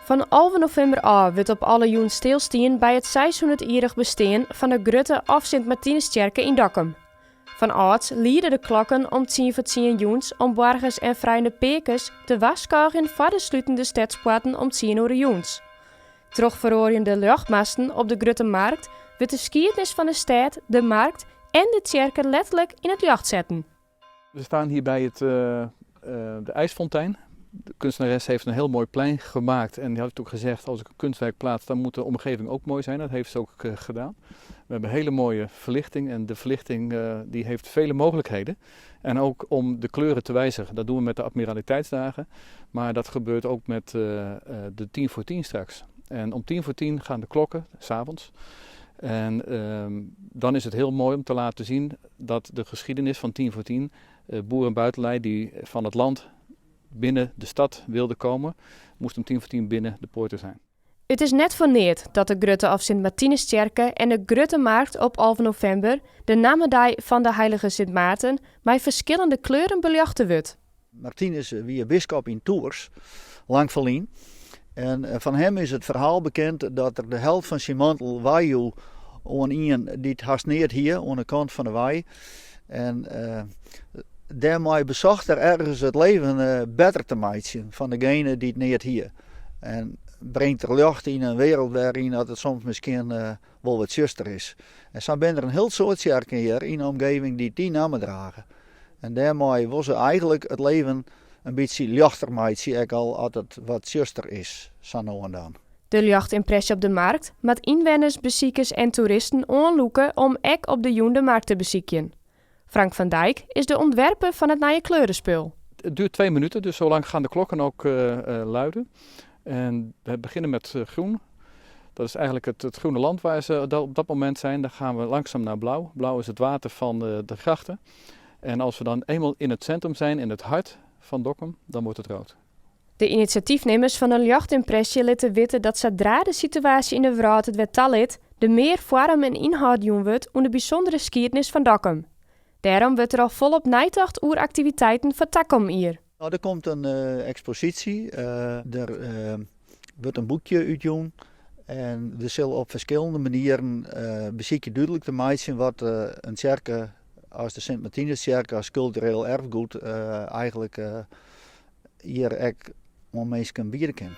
Fan 11 novimber ôf wurdt op alle jûn stilstien by it seishûndertjierrich bestean fan de Grutte of Sint Martinustsjerke yn Dokkum. Fan âlds liede de klokken om 9:50 jûns om boargers en frijende pearkes te warskôgjen foar de slutende stedspoarten om tsien oere jûns. Troch feroarjende ljochtmasten op de Grutte Markt wurdt de skiednis fan de stêd, de markt en de tsjerke letterlik yn it ljocht setten. We staan hier bij het, de IJsfontein. De kunstenares heeft een heel mooi plein gemaakt en die had ook gezegd: als ik een kunstwerk plaats, dan moet de omgeving ook mooi zijn. Dat heeft ze ook gedaan. We hebben hele mooie verlichting en de verlichting die heeft vele mogelijkheden. En ook om de kleuren te wijzigen. Dat doen we met de Admiraliteitsdagen, maar dat gebeurt ook met de 9:50 straks. En om 9:50 gaan de klokken, 's avonds. En dan is het heel mooi om te laten zien dat de geschiedenis van 9:50, boeren en buitenlui die van het land binnen de stad wilden komen, moest om 9:50 binnen de poorten zijn. It is net foar neat dat de Grutte of Sint Martinustsjerke en de Grutte Markt op 11 novimber, de nammedei fan de Heilige Sint Maarten, mei ferskillende kleuren beljochte wurdt. Martinus wie biskop yn Tours, lang ferlyn. En fan him is it ferhaal bekend dat er de helt fan syn mantel weijoech oan ien dy't hast neat hie oan de kant fan de wei. En dêrmei besocht er ergens it leven better te meitsjen fan degene dy't neat hie. En bringt er ljocht yn in wereld wêryn dat it soms miskien wol wat tsjuster is. En sa binne der in hiel soad tsjerken hjir yn de omgeving dy't dy namme drage. En dêrmei wol se eigenlik it leven in bytsje ljochter meitsje, ek al at it wat tsjuster is, sa no en dan. De ljochtympresje op de markt moat ynwenners, besikers en toeristen oanlûke om ek op de jûn de markt te besykjen. Frank van Dijk is de ûntwerper fan it nije kleurespul. Het duurt 2 minuten, dus zo lang gaan de klokken ook luiden. En we beginnen met groen. Dat is eigenlijk het groene land waar ze op dat moment zijn. Dan gaan we langzaam naar blauw. Blauw is het water van de grachten. En als we dan eenmaal in het centrum zijn, in het hart van Dokkum, dan wordt het rood. De inisjatyfnimmers fan de ljochtympresje litte witte dat sadree't de situaasje yn de wrâld it wer talit, der mear foarm en ynhâld jûn wurdt oan de bysûndere skiednis fan Dokkum. Dêrom wurdt der al folop neitocht oer aktiviteiten foar takom jier. Nou, der komt in eksposysje, der wurdt in boekje útjûn en der sil op ferskillende manieren besykje dúdlik te meitsjen wat in tsjerke as de Sint Martinustsjerke as kultureel erfgoed eigenlik hjir ek oan minsken biede kin.